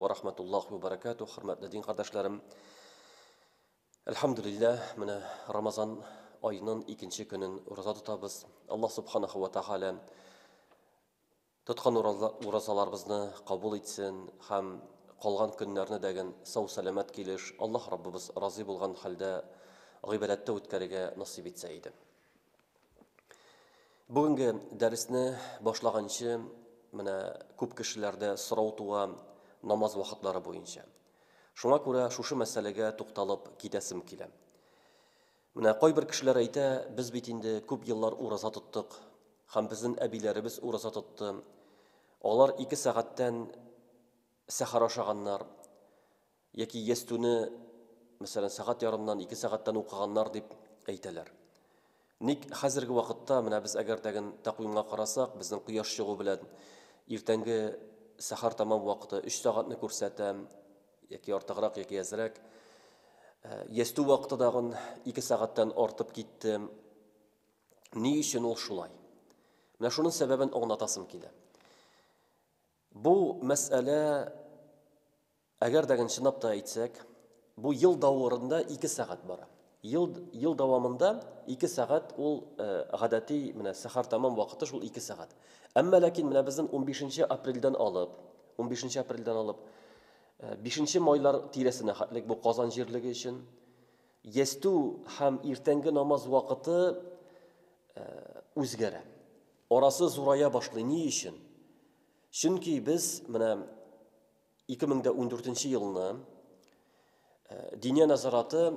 Ва рахматуллахи ва баракатух, хөрмәтле дин кардәшләрем. Әлхәмдүлилләһ, менә Рамазан аеның икенче көнен ураза тотабыз. Аллаһ субханаху ва тәгалә тоткан уразаларыбызны кабул итсен һәм калган көннәрне дәген сау-сәламәт килеш Аллаһ Раббыбыз разый булган хәлдә гыйбадәттә үткәрергә насыйп итсә иде. Бүгенге дәресне башлаганчы, менә күп кешеләрдә сорау туа намаз вакытлары буенча. Шуңа күрә шушы мәсьәләгә тукталып китәсем килә. Менә кайбер кешеләр әйтә, без бит инде күп еллар ураза тоттык, һәм безнең әбиләребез ураза тотты. Алар 2 сәгатьтән сәхәр ашаганнар, яки ястүне, мәсәлән, сәгать ярымнан, ике сәгатьтән укыганнар дип әйтәләр. Ник хәзерге вакытта, менә без әгәр тәген тәкъвимгә карасак, безнең кояш чыгу белән иртәнге сәхәр тәмам вакыты 3 сәгатьне күрсәтә, яки артыграк, яки әзрәк. Э, ястү вакыты дагын 2 сәгатьтән артып китте. Ни өчен ул шулай? Менә шуның сәбәбен аңлатасым килә. Бу мәсьәлә, әгәр дә чынлап та әйтсәк, бу ел давырында 2 сәгать бара. Ел, ел дәвамында 2 сәгать ул э, гадәти менә сәхәр тәмам вакыты шул 2 сәгать. Әмма ләкин менә безнең 15 апрельдән алып, 15 апрельдән алып 5 э, майлар тирәсенә хәтлек бу Казан җирлеге өчен ястү һәм иртәнге намаз вакыты э, үзгәрә. Арасы зурая башлый. Ни өчен? Чөнки без менә 2014 елны э, Диния назараты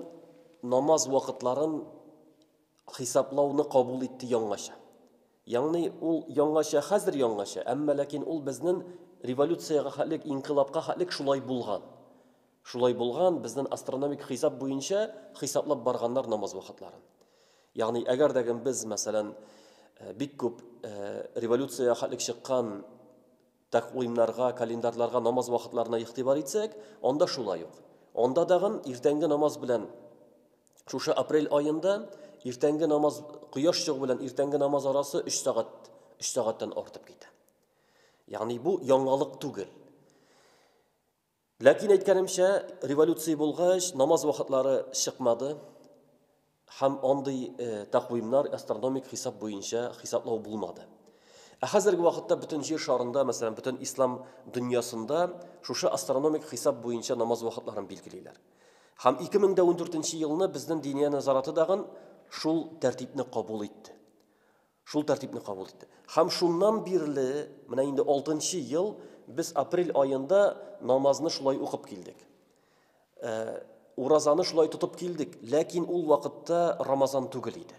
намаз вакытларын хисаплауны кабул итте яңача. Ягъни ул яңача, хәзер яңача, әмма ләкин ул безнең революциягә хәтлек, инкыйлабка хәтлек шулай булган. Шулай булган, безнең астрономик хисап буенча хисаплап барганнар намаз вакытларын. Ягъни, әгәр дә без, мәсәлән, э, бик күп э, революция хәтлек чыккан тәкъвимнарга, календарьларга намаз вакытларына игътибар итсәк, анда шулай ук. Анда дагын иртәнге намаз белән шушы апрель аенда иртәнге намаз, кояш чыгу белән иртәнге намаз арасы 3 сәгать, 3 сәгатьтән артып китә. Ягъни бу яңалык түгел. Ләкин әйткәнемчә, революция булгач, намаз вакытлары чыкмады һәм андый э, тәкъвимнар астрономик хисап буенча хисаплау булмады. Ә хәзерге вакытта бөтен җир шарында, мәсәлән, бөтен ислам дөньясында шушы астрономик хисап буенча намаз вакытларын билгелиләр. Һәм 2014 елны безнең Диния назараты дагын шул тәртипне кабул итте. Шул тәртипне кабул итте. Һәм шуннан бирле, менә инде 6 ел без апрель аенда намазны шулай укып килдек. Э, уразаны шулай тотып килдек, ләкин ул вакытта Рамазан түгел иде.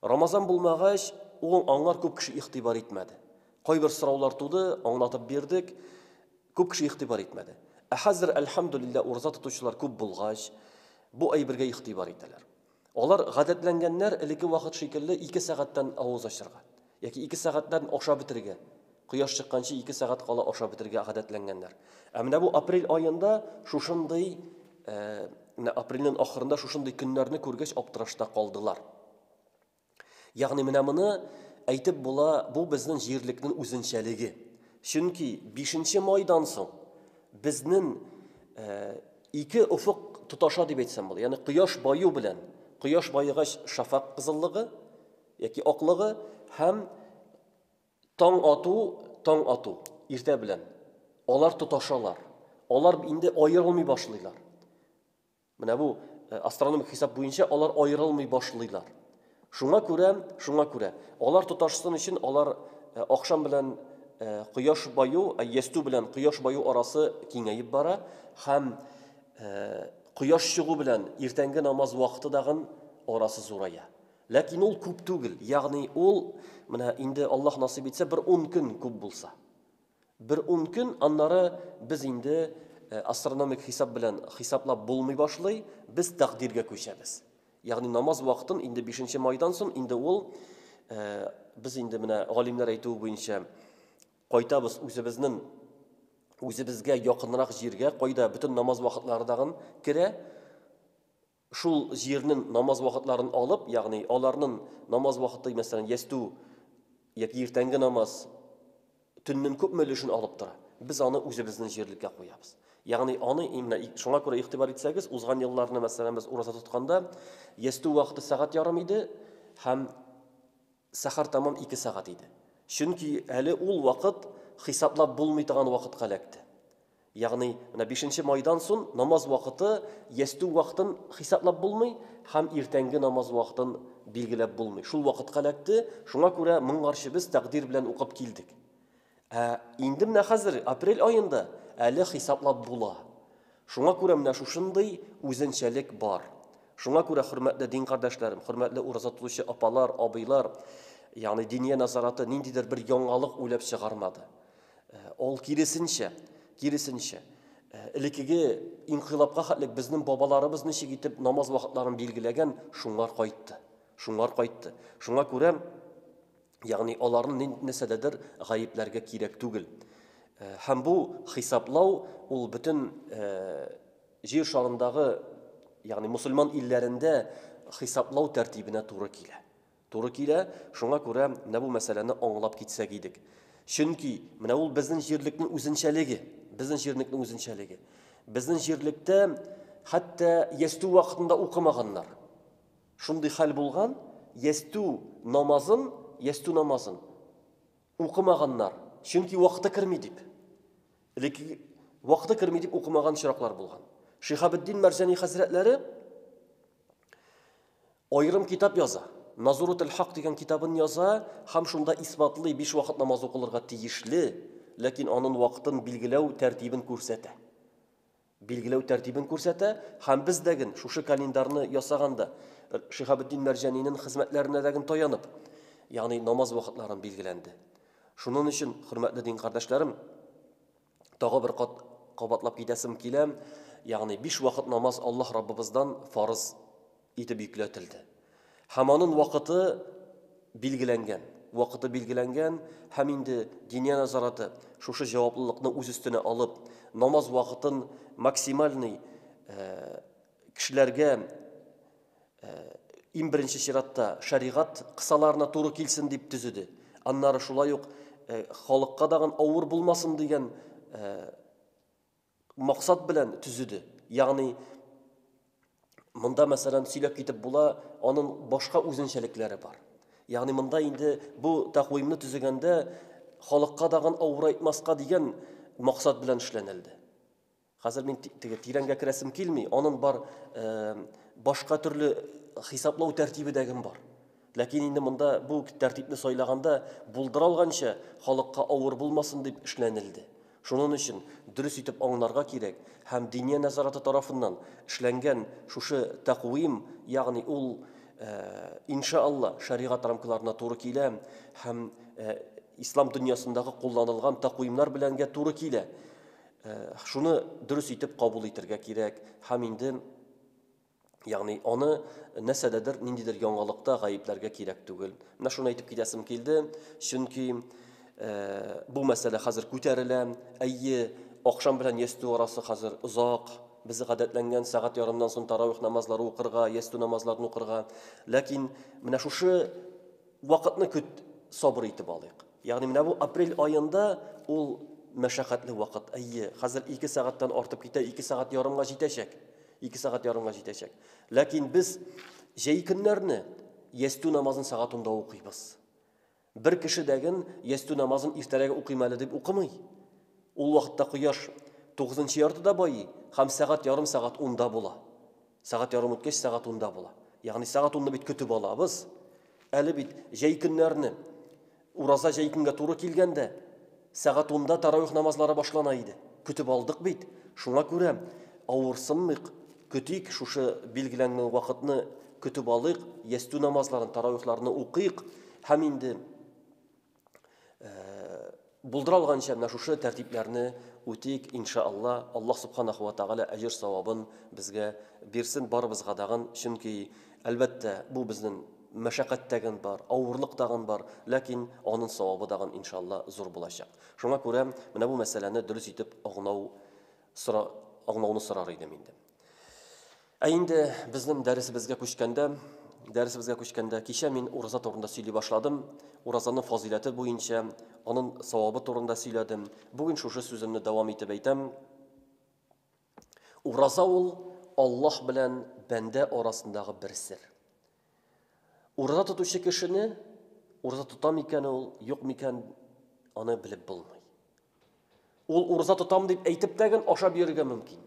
Рамазан булмагач, ул аңар күп кеше игътибар итмәде. Кайбер сораулар туды, аңлатып бирдек, күп кеше игътибар итмәде. Ә хәзер, әлхәмдүлилләһ, ураза тотучылар күп булгач, бу әйбергә игътибар итәләр. Алар гадәтләнгәннәр элекке вакыт шикелле 2 сәгатьтән авыз ачырга яки 2 сәгатьтән ашап бетерергә. Кояш чыкканчы 2 сәгать кала ашап бетерергә гадәтләнгәннәр. Ә менә бу апрель аенда шушындый, э, менә апрельнең ахырында шушындый көннәрне күргәч аптырашта калдылар. Ягъни менә моны әйтеп була, бу безнең җирлекнең үзенчәлеге. Чөнки 5 майдан соң безнең э, ике офык тоташа дип әйтсәм була. Ягъни кояш баю белән, кояш баегач шафак кызыллыгы яки аклыгы һәм таң ату, таң ату иртә белән. Алар тоташалар. Алар инде аерылмый башлыйлар. Менә бу э, астрономик хисап буенча алар аерылмый башлыйлар. Шуңа күрә, шуңа күрә алар тоташсын өчен алар э, ахшам белән э, кояш баю, ястү белән кояш баю арасы киңәеп бара һәм кояш чыгу белән иртәнге намаз вакыты дагын арасы зурая. Ләкин ул күп түгел, ягъни ул менә инде Аллаһ насыйп итсә бер 10 көн күп булса. Бер ун көн, аннары без инде э, астрономик хисап белән хисаплап булмый башлый, без тәкъдиргә күчәбез. Ягъни намаз вакытын инде 5 майдан соң инде ул э, без инде менә галимнәр әйтүе буенча кайтабыз үзебезнең үзебезгә якынрак җиргә, кайда бөтен намаз вакытлары дагын керә. Шул җирнең намаз вакытларын алып, ягъни аларның намаз вакыты, мәсәлән, ястү яки иртәнге намаз төннең күпме өлешен алып тора. Без аны үзебезнең җирлеккә куябыз. Ягъни аны именно шуңа күрә игътибар итсәгез, узган елларны, мәсәлән, без ураза тотканда, ястү вакыты сәгать ярым иде һәм сәхәр тәмам 2 сәгать иде. Чөнки әле ул вакыт хисаплап булмый торган вакытка эләкте. Ягъни менә 5 майдан сон намаз вакыты, ястү вакытын хисаплап булмый һәм иртәнге намаз вакытын билгеләп булмый. Шул вакытка эләкте, шуңа күрә моңарчы без тәкъдир белән укып килдек. Ә инде менә хәзер апрель аенда әле хисаплап була. Шуңа күрә менә шушындый үзенчәлек бар. Шуңа күрә, хөрмәтле дин кардәшләрем, хөрмәтле ураза тотучы апалар, абыйлар, ягъни Диния нәзараты ниндидер бер яңалык уйлап чыгармады. Ул киресенчә, киресенчә, элеккеге инкыйлабка хәтлек безнең бабаларыбыз ничек итеп намаз вакытларын билгеләгән, шуңар кайтты. Шуңар кайтты. Шуңа күрә Ягъни аларны нинди нәрсәдәдер гаепләргә кирәк түгел. Һәм бу хисаплау ул бөтен җир шарындагы, ягъни мусульман илләрендә хисаплау тәртибенә туры килә. Туры килә, шуңа күрә менә бу мәсьәләне аңлап китсәк идек. Чөнки менә ул безнең җирлекнең үзенчәлеге, безнең җирлекнең үзенчәлеге. Безнең җирлектә хәтта ястү вакытында укымаганнар. Шундый хәл булган, ястү намазын, ястү намазын укымаганнар, чөнки вакыты керми дип. Элек вакыты керми дип укымаган очраклар булган. Шиһабетдин Мәрҗани хәзрәтләре аерым китап яза. Назурутул хак дигән китабын яза һәм шунда исбатлый биш вакыт намаз укылырга тиешле, ләкин аның вакытын билгеләү тәртибен күрсәтә. Билгеләү тәртибен күрсәтә һәм без дәген шушы календарны ясаганда Шиһабетдин Мәрҗанинең хезмәтләренә дәген таянып, ягъни намаз вакытларын билгеләнде. Шунын өчен, хөрмәтле дин кардәшләрем, тагы бер кат кабатлап китәсем килә, ягъни биш вакыт намаз Аллаһ Раббыбыздан фарыз итеп йөкләтелде. Һәм анын вакыты билгеләнгән. Вакыты билгеләнгән һәм инде Диния нәзараты шушы җаваплылыкны үз өстенә алып, намаз вакытын максимальный кешеләргә иң беренче чиратта шәригать кысаларына туры килсен дип төзеде. Аннары шулай ук халыкка дагын авыр булмасын дигән максат белән төзеде. Ягъни монда мәсәлән сөйләп китеп була, аның башка үзенчәлекләре бар. Ягъни монда инде бу тәкъвимне төзегәндә халыкка дагын авырайтмаска дигән максат белән эшләнелде. Хәзер мин теге тирәнгә керәсем килми, аның бар башка төрле хисаплау тәртибе дәген бар. Ләкин инде монда бу тәртипне сайлаганда булдыра алганча халыкка авыр булмасын дип эшләнелде. Шунын өчен дөрес итеп аңларга кирәк һәм Диния нәзараты тарафыннан эшләнгән шушы тәкъвим, ягъни ул иншаалла шәригать рамкаларына туры килә һәм ислам дөньясындагы кулланылган тәкъвимнар беләнгә туры килә. Шуны дөрес итеп кабул итергә кирәк һәм инде Ягъни аны нәрсәдәдер, ниндидер яңалыкта гаепләргә кирәк түгел. Менә шуны әйтеп китәсем килде, чөнки бу мәсьәлә хәзер күтәрелә. Әйе, ахшам белән ястү арасы хәзер озак. Без гадәтләнгән сәгать ярымнан соң таравих намазлары укырга, ястү намазларын укырга. Ләкин менә шушы вакытны көт, сабыр итеп алыйк. Ягъни менә бу апрель аенда ул мәшәкатьле вакыт. Әйе, хәзер 2 сәгатьтән артып китә, 2 сәгать ярымга җитәчәк. 2 сәгать ярымга җитәчәк. Ләкин без җәй көннәрне ястү намазын сәгать 10-да укыйбыз. Бер кеше дәген ястү намазын иртәрәк укыйм әле дип укымый. Ул вакытта кояш 9-нчы яртыда байый һәм сәгать ярым сәгать 10-да була. Сәгать ярым үткәч сәгать 10-да була. Ягъни сәгать 10-ны бит көтеп алабыз. Әле бит җәй көннәрне ураза җәй көнгә туры килгәндә сәгать 10-да таравих намазлары башлана иде. Көтеп алдык бит. Шуңа күрә авырсынмыйк, көтик шушы билгеләнгән вакытны көтеп алыйк, ястү намазларын, таравихларны укыйк һәм инде булдыра алганча менә шушы тәртипләрне үтик, иншалла. Аллаһ субханаху ва тааля әҗер савабын безгә бирсен барыбызга дагын, чөнки әлбәттә бу безнең мәшәкать тәген бар, авырлык тагын бар, ләкин аның савабы дагын иншалла зур булачак. Шуңа күрә менә бу мәсьәләне дөрес итеп аңлау сора, аңлауны сорар идем инде. Ә инде безнең дәресебезгә күчкәндә, дәресебезгә күчкәндә, кичә мин ураза турында сөйли башладым. Уразаның фазыйләте буенча, аның савабы турында сөйләдем. Бүген шушы сүземне дәвам итеп әйтәм. Ураза ул Аллаһ белән бәндә арасындагы бер сер. Ураза тотучы кешене ураза тота микән ул, юк микән, аны белеп булмый. Ул ураза тотам дип әйтеп тә ген ашап йөрергә мөмкин.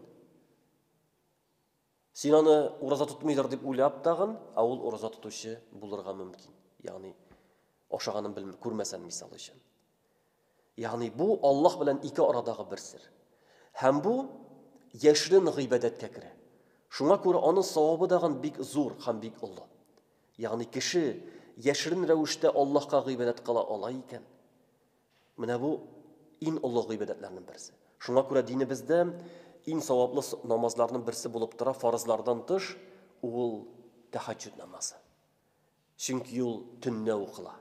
Син аны ураза тотмыйдыр дип уйлап тагын, ә ул ураза тотучы булырга мөмкин. Ягъни ашаганын белми, күрмәсән мисал өчен. Ягъни бу Аллаһ белән ике арадагы бер сер. Һәм бу яшерен гыйбадәткә керә. Шуңа күрә аның савабы дагын бик зур һәм бик олы. Ягъни кеше яшерен рәвештә Аллаһка гыйбадәт кыла ала икән, Менә бу иң олы гыйбадәтләрнең берсе. Шуңа күрә динебездә иң саваплы намазларның берсе булып тора, фарызлардан тыш, ул тәһәҗҗүд намазы. Чөнки ул төнлә укыла.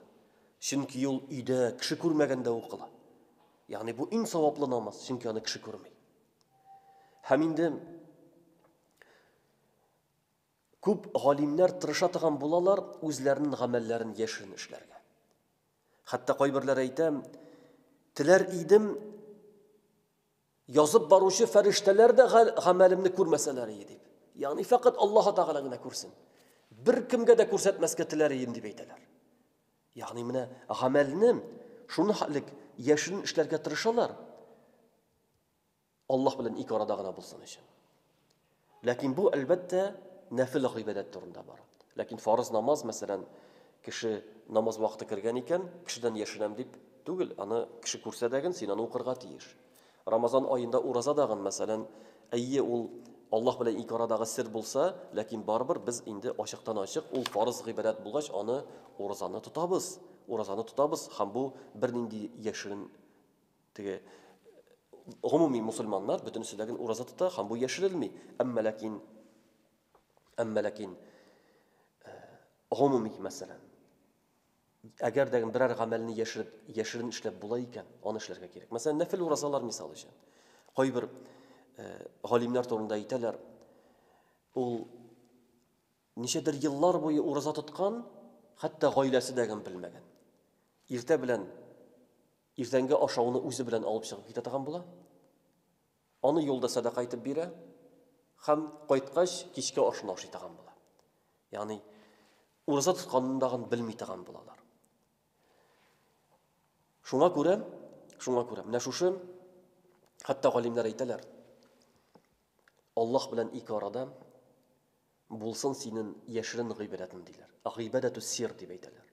Чөнки ул өйдә, кеше күрмәгәндә укыла. Ягъни бу иң саваплы намаз, чөнки аны кеше күрми. Һәм инде күп галимнәр тырыша торган булалар үзләренең гамәлләрен яшерен эшләргә. Хәтта кайберләре әйтә, теләр идем, язып баручы фәрештәләр дә гамәлемне күрмәсәләр иде дип. Ягъни фәкать Аллаһ Тәгалә генә күрсен. Бер кемгә дә күрсәтмәскә теләр идем дип әйтәләр. Ягъни менә гамәлне шуны хәлек яшерен эшләргә тырышалар. Аллаһ белән ике арада гына булсын өчен. Ләкин бу, әлбәттә, нәфил гыйбадәт турында бара. Ләкин фарыз намаз, мәсәлән, кеше намаз вакыты кергән икән, кешедән яшерәм дип түгел, аны кеше күрсә дә син аны укырга тиеш. Рамазан аенда ураза дагын, мәсәлән, әйе, ул Аллаһ белән ике арадагы сер булса, ләкин барыбер без инде ачыктан-ачык ул фарыз гыйбадәт булгач, аны уразаны тотабыз. Уразаны тотабыз һәм бу бернинди яшерен Теге гомуми мусульманнар бөтенесе дә ураза тота һәм бу яшерелми. Әмма ләкин әмма ләкин э, гомуми мәсәлән, әгәр дә берәр гамәлне яшереп, яшерен эшләп була икән, аны эшләргә кирәк. Мәсәлән, нәфил уразалар мисал өчен. Кайбер э, галимнәр турында әйтәләр, ул ничәдер еллар буе ураза тоткан, хәтта гаиләсе дә белмәгән. Иртә белән Иртәнге ашауны үзе белән алып чыгып китә торган була. Аны юлда сәдака итеп бирә һәм кайткач кичке ашны ашый торган була. Ягъни ураза тотканын дагын белми торган булалар. Шуңа күрә, шуңа күрә менә шушы хәтта галимнәр әйтәләр. Аллаһ белән ике арада булсын синең яшерен гыйбадәтең диләр. Гыйбадәтү сир дип әйтәләр.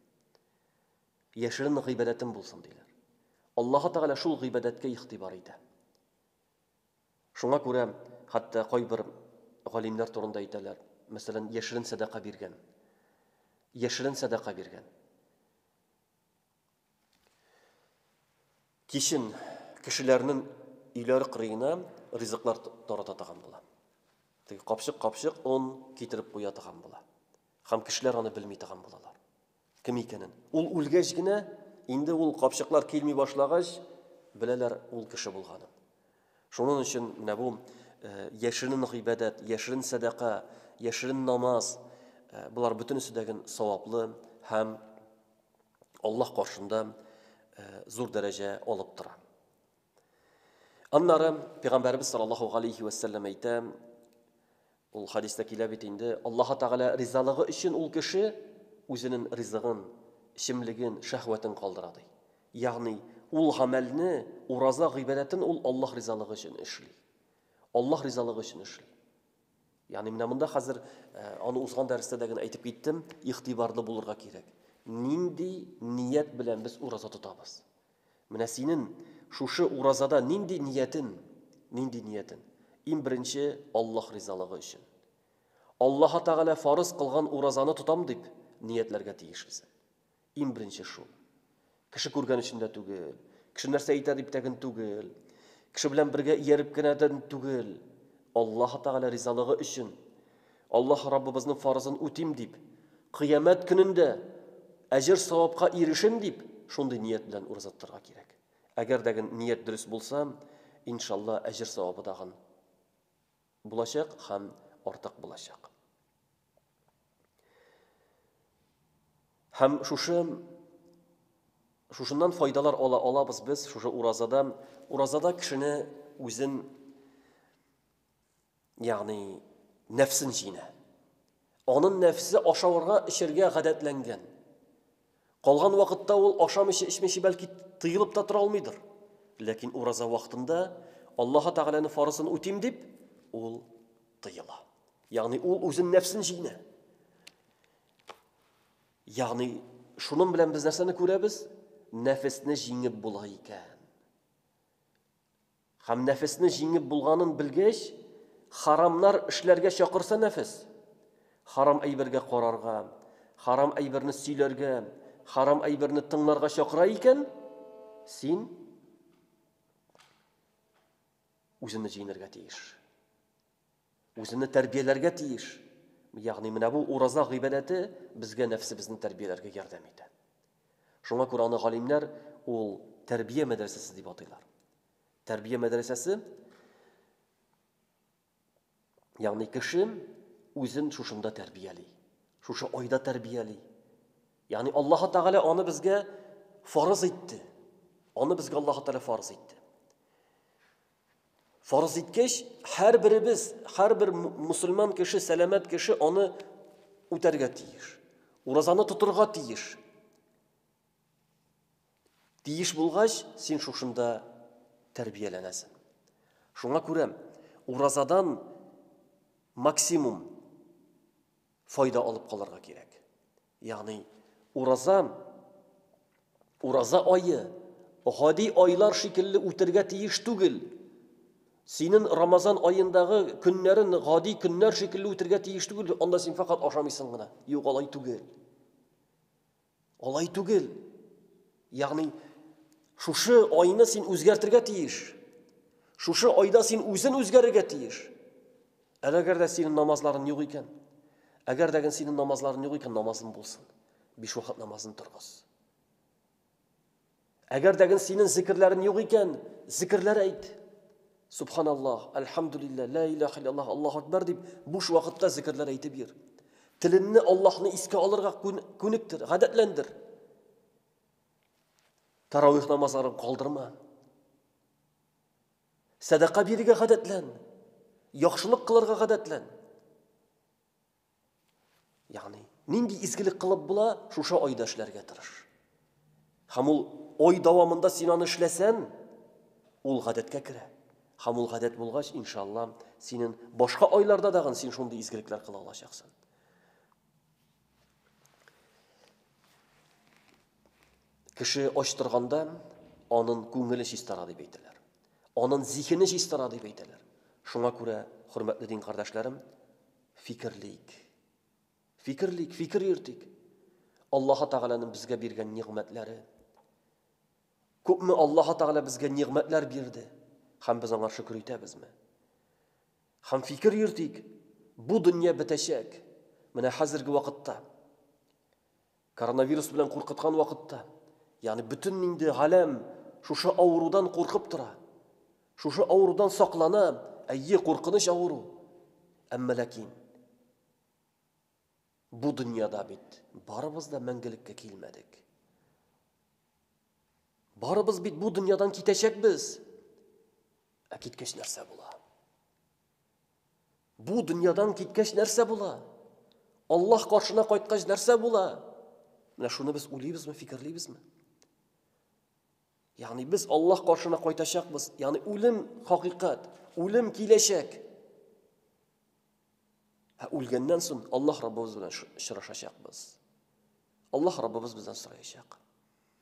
Яшерен гыйбадәтем булсын, диләр. Аллаһы Тәгалә шул гыйбадәткә игътибар итә. Шуңа күрә хәтта кайбер галимнәр турында әйтәләр, мәсәлән, яшерен сәдака биргән. Яшерен сәдака биргән. Кичен кешеләрнең өйләре кырыена ризыклар тарата торган була. Теге капчык-капчык он китереп куя торган була. Һәм кешеләр аны белми торган булалар. Кем икәнен. Ул үлгәч генә, инде ул капчыклар килми башлагач, беләләр ул кеше булганын. Шуның өчен менә бу э, яшерен гыйбадәт, яшерен сәдака, яшерен намаз, э, болар бөтенесе дә саваплы һәм Аллаһ каршында э, зур дәрәҗә алып тора. Аннары Пәйгамбәребез саллаллаһу алейхи ва сәлләм әйтә, ул хадистә килә бит инде, Аллаһ Тәгалә ризалыгы өчен ул кеше үзенең ризыгын, эчемлеген, шәһвәтен калдыра ди. Ягъни ул гамәлне, ураза гыйбадәтен ул Аллаһ ризалыгы өчен эшли. Аллаһ ризалыгы өчен эшли. Ягъни менә монда хәзер э, аны узган дәрестә дә генә әйтеп киттем, игътибарлы булырга кирәк. Нинди ният белән без ураза тотабыз? Менә синен шушы уразада нинди ниятен? Нинди ниятен? Иң беренче Аллаһ ризалыгы өчен. Аллаһ Тәгалә фарыз кылган уразаны тотам дип ниятләргә тиешбез. Иң беренче шул. Кеше күргән өчен дә түгел, кеше нәрсә әйтә дип тә түгел, кеше белән бергә ияреп кенә дә түгел. Аллаһ Тәгалә ризалыгы өчен Аллаһ Раббыбызның фарызын үтим дип, кыямәт көнендә әҗер-савапка ирешим дип, шундый ният белән ураза тотарга кирәк. Әгәр дә ният дөрес булса, иншалла, әҗер-савабы тагын булачак һәм артык булачак. Һәм шушы шушыннан файдалар ала алабыз без шушы уразада. Уразада кешене үзен ягъни нәфсен җиңә. Анын нәфсе ашавырга, эчәргә гадәтләнгән. Калган вакытта ул ашамыйча, эчмичә бәлки тыелып та тора алмыйдыр. Ләкин ураза вакытында Аллаһ Тәгаләнең фарызын үтим дип, ул тыела. Ягъни ул үзен нәфсен җиңә. Ягъни шуның белән без нәрсәне күрәбез? Нәфесне җиңеп була икән. Һәм нәфесне җиңеп булганын белгәч, харамнар эшләргә чакырса нәфес, харам әйбергә карарга, харам әйберне сөйләргә, харам әйберне тыңларга чакыра икән, син үзеңне җиңәргә тиеш. Үзеңне тәрбияләргә тиеш. Ягъни менә бу ураза гыйбадәте безгә нәфсебезне тәрбияләргә ярдәм итә. Шуңа күрә аны галимнәр ул тәрбия мәдрәсәсе дип атыйлар. Тәрбия мәдрәсәсе, ягъни кеше үзен шушында тәрбияли. Шушы айда тәрбияли. Ягъни Аллаһ Тәгалә аны безгә фарыз итте. Аны безгә Аллаһ Тәгалә фарыз итте. Фарыз иткәч, һәрберебез, һәрбер мусульман кеше, сәламәт кеше аны үтәргә тиеш. Уразаны тотырга тиеш. Тиеш булгач, син шушында тәрбияләнәсең. Шуңа күрә уразадан максимум файда алып калырга кирәк. Ягъни ураза ураза ае гади айлар шикелле үтергә тиеш түгел. Синең Рамазан аендагы көннәрен гади көннәр шикелле үтергә тиеш түгел. Анда син фәкать ашамыйсың гына. Юк, алай түгел. Алай түгел. Ягъни шушы айны син үзгәртергә тиеш. Шушы айда син үзен үзгәрергә тиеш. Әгәр дә синең намазларың юк икән, әгәр дә синең намазларың юк икән, намазың булсын. Биш вакыт намазын торгыз. Әгәр дә синең зикерләрең юк икән, зикерләр әйт. Субханаллах, альхамдулилла, ла илаха иллаллах, Аллаһу акбар дип буш вакытта зикерләр әйтеп йөр. Теленне Аллаһны искә алырга күнектер, гадәтләндер. Таравих намазларын калдырма. Сәдака бирергә гадәтлән. Яхшылык кылырга гадәтлән. Ягъни, нинди изгелек кылып була, шушы айда эшләргә тырыш. Һәм ул ай дәвамында син аны эшләсән, ул гадәткә керә. Һәм ул гадәт булгач, иншалла, синең башка айларда дагын син шундый изгелекләр кыла алачаксың. Кеше ач торганда, анын күңеле чистара дип әйтәләр. Анын зиһене чистара дип әйтәләр. Шуңа күрә, хөрмәтле дин кардәшләрем, фикерлик. Фикерлик, фикер йөртик. Аллаһ Тәгаләнең безгә биргән нигъмәтләре. Күпме Аллаһ Тәгалә безгә нигъмәтләр бирде, һәм без аңа шөкер итәбезме? Һәм фикер йөртик, бу дөнья бетәчәк. Менә хәзерге вакытта коронавирус белән куркыткан вакытта, ягъни бөтен инде галәм шушы авырудан куркып тора. Шушы авырудан саклана, әйе, куркыныч авыру. Әмма ләкин бу дөньяда бит барыбыз да мәңгелеккә килмәдек. Барыбыз бит бу дөньядан китәчәкбез. Ә киткәч нәрсә була? Бу дөньядан киткәч нәрсә була? Аллаһ каршына кайткач нәрсә була? Менә шуны без уйлыйбызмы, фикерлибезме? Ягъни без Аллаһ каршына кайтачакбыз. Ягъни үлем хакыйкать, үлем киләчәк. Ә үлгәннән соң Аллаһ Раббыбыз белән очрашачакбыз. Аллаһ Раббыбыз бездән сораячак.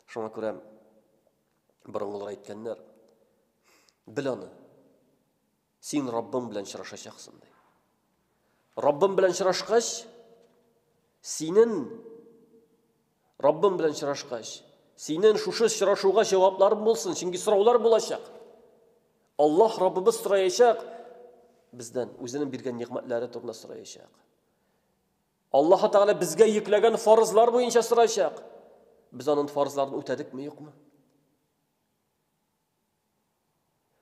Шуңа күрә борынгылар әйткәннәр, бел аны, син Раббың белән очрашачаксың, ди. Раббың белән очрашкач, синең Раббың белән очрашкач, синең шушы очрашуга җавапларың булсын, чөнки сораулар булачак. Аллаһ Раббыбыз сораячак бездән, үзенең биргән нигъмәтләре турында сораячак. Аллаһ Тәгалә безгә йөкләгән фарызлар буенча сораячак. Без аның фарызларын үтәдекме, юкмы?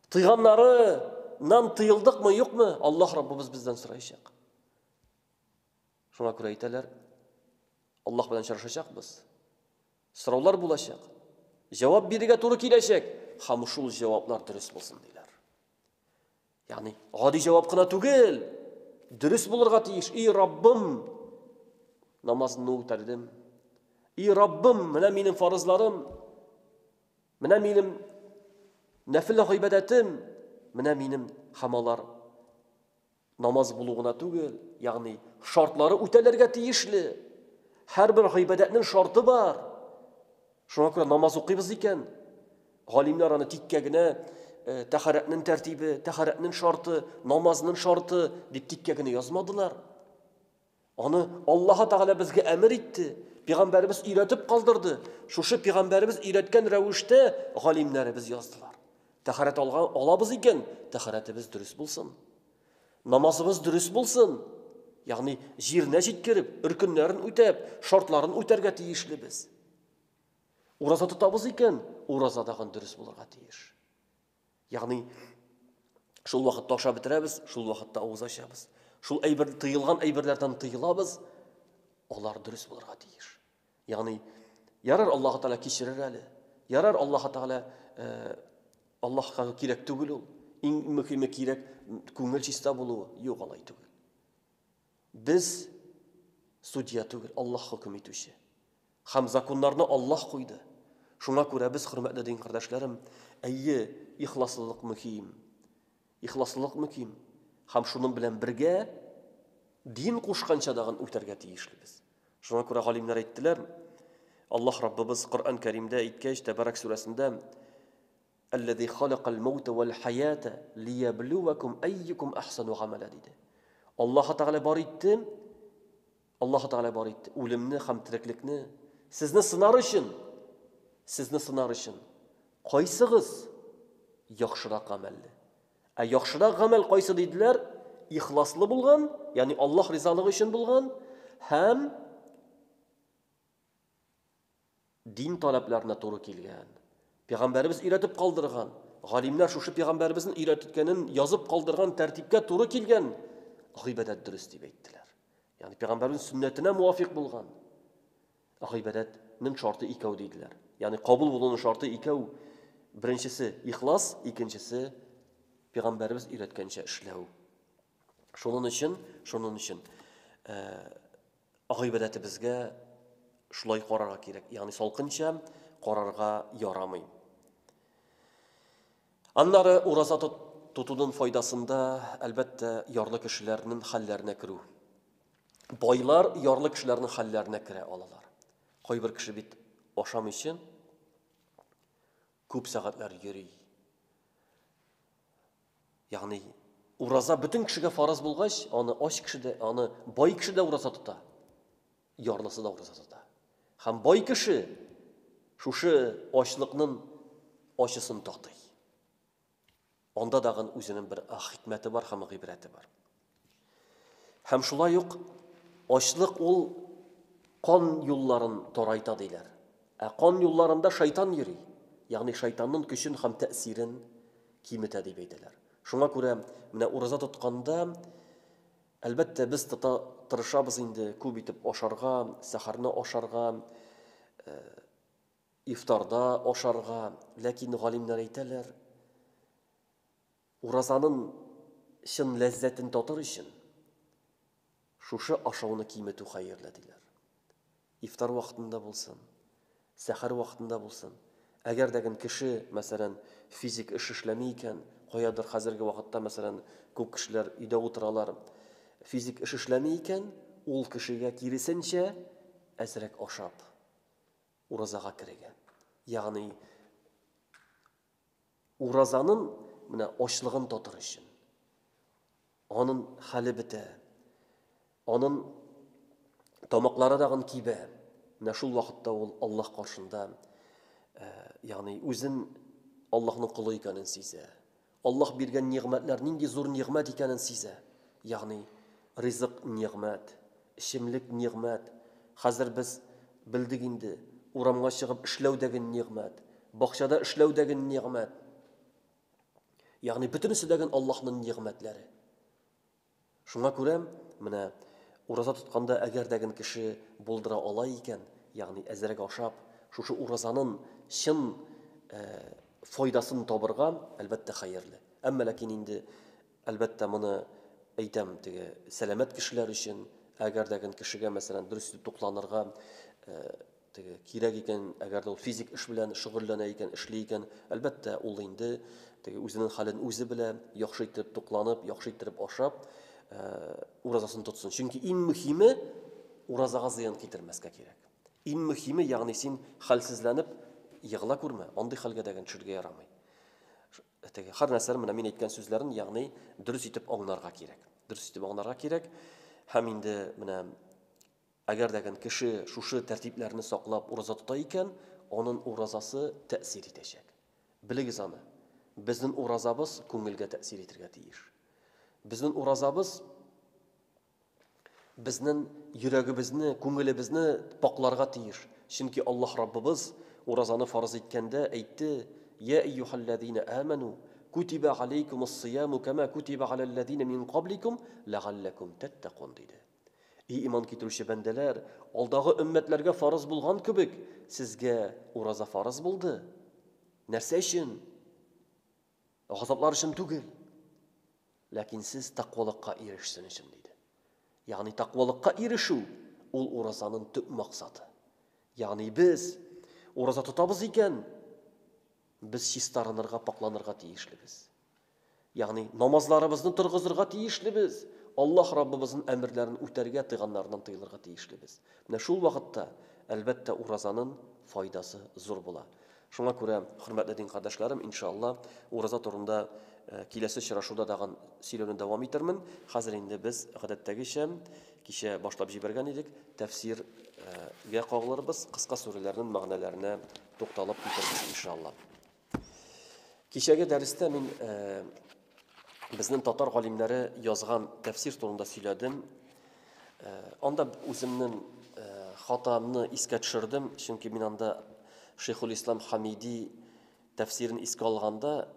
Тыйганнарыннан тыелдыкмы, юкмы? Аллаһ Раббыбыз бездән сораячак. Шуңа күрә әйтәләр, Аллаһ белән очрашачакбыз. Сораулар булачак. Җавап бирергә туры киләчәк. Һәм шул җаваплар дөрес булсын диләр. Ягъни гади җавап кына түгел, дөрес булырга тиеш. И Раббым, намазымны үтәдем. И Раббым, менә минем фарызларым, менә минем нәфил гыйбадәтем, менә минем һәм алар намаз булу гына түгел, ягъни шартлары үтәлергә тиешле. Һәрбер гыйбадәтнең шарты бар. Шуңа күрә намаз укыйбыз икән, галимнәр аны тиккә генә э, тәһарәтнең тәртибе, тәһарәтнең шарты, намазның шарты дип тиккә генә язмадылар. Аны Аллаһы Тәгалә безгә әмер итте, пәйгамбәребез өйрәтеп калдырды. Шушы пәйгамбәребез өйрәткән рәвештә галимнәребез яздылар. Тәһарәт алган алабыз икән, тәһарәтебез дөрес булсын. Намазыбыз дөрес булсын. Ягъни җиренә җиткереп, өркеннәрен үтәп, шартларын үтәргә тиешлебез. Ураза тотабыз икән, ураза тагын дөрес булырга тиеш. Ягъни шул вакытта ашап бетерәбез, шул вакытта авыз ачабыз. Шул әйбер тыелган әйберләрдән тыелабыз, алар дөрес булырга тиеш. Ягъни ярар Аллаһ Тәгалә кичерер әле. Ярар Аллаһ Тәгалә э, Аллаһка кирәк түгел ул. Иң мөһиме кирәк күңел чиста булуы. Юк, алай түгел. Без судья түгел, Аллаһ хөкем итүче. Һәм законнарны Аллаһ куйды. Шуңа күрә без, хөрмәтле дин кардәшләрем, әйе, ихласлылык мөһим. Ихласлылык мөһим. Һәм шуның белән бергә дин кушканча дагын үтәргә тиешлебез. Шуңа күрә галимнәр әйттеләр, Аллаһ Раббыбыз Коръән Кәримдә әйткәч, Тәбәрәк сүрәсендә, Әлләзи халакал маута вәл хаята лияблувакум әйюкум әхсану гамәлә диде. Аллаһ Тәгалә бар итте, Аллаһ Тәгалә бар итте үлемне һәм тереклекне сезне сынар өчен, сезне сынар өчен. Кайсыгыз яхшырак гамәлле? Ә яхшырак гамәл кайсы диделәр? Ихласлы булган, ягъни Аллаһ ризалыгы өчен булган һәм дин таләпләренә туры килгән. Пәйгамбәребез өйрәтеп калдырган, галимнәр шушы пәйгамбәребезнең өйрәткәнен язып калдырган тәртипкә туры килгән гыйбадәт дөрес дип әйттеләр. Ягъни пәйгамбәрнең сөннәтенә муафик булган гыйбадәтнең шарты икәү диделәр. Ягъни кабул булуның шарты икәү. Беренчесе ихлас, икенчесе пәйгамбәребез өйрәткәнчә эшләү. Шуның өчен, шуның өчен э, гыйбадәтебезгә шулай карарга кирәк. Ягъни салкынча карарга ярамый. Аннары ураза тотуның файдасында, әлбәттә, ярлы кешеләрнең хәлләренә керү. Байлар ярлы кешеләрнең хәлләренә керә алалар. Кайбер кеше бит ашамыйча күп сәгатьләр йөри. Ягъни ураза бөтен кешегә фарыз булгач, аны ач кеше дә, аны бай кеше дә ураза тота, ярлысы да ураза тота. Һәм бай кеше шушы ачлыкның ачысын татый. Анда дагын үзенең бер хикмәте бар һәм гыйбрәте бар. Һәм шулай ук ачлык ул кан юлларын тарайта диләр. Ә кан юлларында шайтан йөри. Ягъни шайтанның көчен һәм тәэсирен киметә дип әйтәләр. Шуңа күрә менә ураза тотканда, әлбәттә, без тота тырышабыз инде күп итеп ашарга, сәхәрне ашарга, э, ифтарда ашарга, ләкин галимнәр әйтәләр, уразаның чын ләззәтен татыр өчен шушы ашауны киметү хәерле диләр. Ифтар вакытында булсын, сәхәр вакытында булсын. Әгәр дә кеше, мәсәлән, физик эш эшләми икән, каядыр хәзерге вакытта, мәсәлән, күп кешеләр өйдә утыралар, физик эш эшләми икән, ул кешегә киресенчә әзрәк ашап уразага керергә. Ягъни Уразанын менә ачлыгын татыр өчен. Анын хәле бетә. Анын тамаклары дагын кибә. Менә шул вакытта ул Аллаһ каршында, э, ягъни үзен Аллаһның колы икәнен сизә. Аллаһ биргән нигъмәтләр нинди зур нигъмәт икәнен сизә. Ягъни ризык нигъмәт, эчемлек нигъмәт. Хәзер без белдек инде, урамга чыгып эшләү дәге нигъмәт, бакчада эшләү дәге нигъмәт. Ягъни бөтенесе дәген Аллаһның нигъмәтләре. Шуңа күрә менә Ураза тотканда әгәр дә ген кеше булдыра ала икән, ягъни әзрәк ашап, шушы уразанын чын файдасын табырга, әлбәттә, хәерле. Әмма ләкин инде, әлбәттә, моны әйтәм теге сәламәт кешеләр өчен, әгәр дә ген кешегә, мәсәлән, дөрес итеп тукланырга теге кирәк икән, әгәр дә ул физик эш белән шөгыльләнә икән, эшли икән, әлбәттә, ул инде теге үзенең хәлен үзе белә, яхшы итеп тукланып, яхшы иттереп ашап, уразасын тотсын. Чөнки иң мөһиме уразага зыян китермәскә кирәк. Иң мөһиме, ягъни син хәлсезләнеп егыла күрмә, андый хәлгә дә төшергә ярамый. Теге һәр нәрсәне менә мин әйткән сүзләрен, ягъни дөрес итеп аңларга кирәк. Дөрес итеп аңларга кирәк. Һәм инде менә әгәр дә кеше шушы тәртипләрне саклап ураза тота икән, анын уразасы тәэсир итәчәк. Белегез аны. Безнең уразабыз күңелгә тәэсир итергә тиеш. Безнең уразабыз безнең йөрәгебезне, күңелебезне пакларга тиеш. Чөнки Аллаһ Раббыбыз уразаны фарыз иткәндә әйтте: "Я әйюхәлләзина аману, кутиба алейкумус-сияму кама кутиба аләлләзина мин кабликум ләгалләкум таттакун" диде. И иман китерүче бәндәләр, алдагы өммәтләргә фарыз булган кебек, сезгә ураза фарыз булды. Нәрсә өчен? Газаплар өчен түгел. Ләкин сез тәкъвалыкка ирешсен өчен, диде. Ягъни тәкъвалыкка ирешү ул уразаның төп максаты. Ягъни без ураза тотабыз икән, без чистарынырга, пакланырга тиешлебез. Ягъни намазларыбызны торгызырга тиешлебез. Аллаһ Раббыбызның әмерләрен үтәргә, тыйганнарыннан тыелырга тиешлебез. Менә шул вакытта, әлбәттә, уразаның файдасы зур була. Шуңа күрә, хөрмәтле дин кардәшләрем, иншалла, ураза турында киләсе очрашуда тагын сөйләүне дәвам итермен. Хәзер инде без гадәттәгечә, кичә башлап җибәргән идек, тәфсиргә кагылырбыз, кыска сүрәләрнең мәгънәләренә тукталып үтербез, иншалла. Кичәге дәрестә мин безнең татар галимнәре язган тәфсир турында сөйләдем. Анда үземнең хатамны искә төшердем, чөнки мин анда Шейхул Ислам Хамиди тәфсирен искә алганда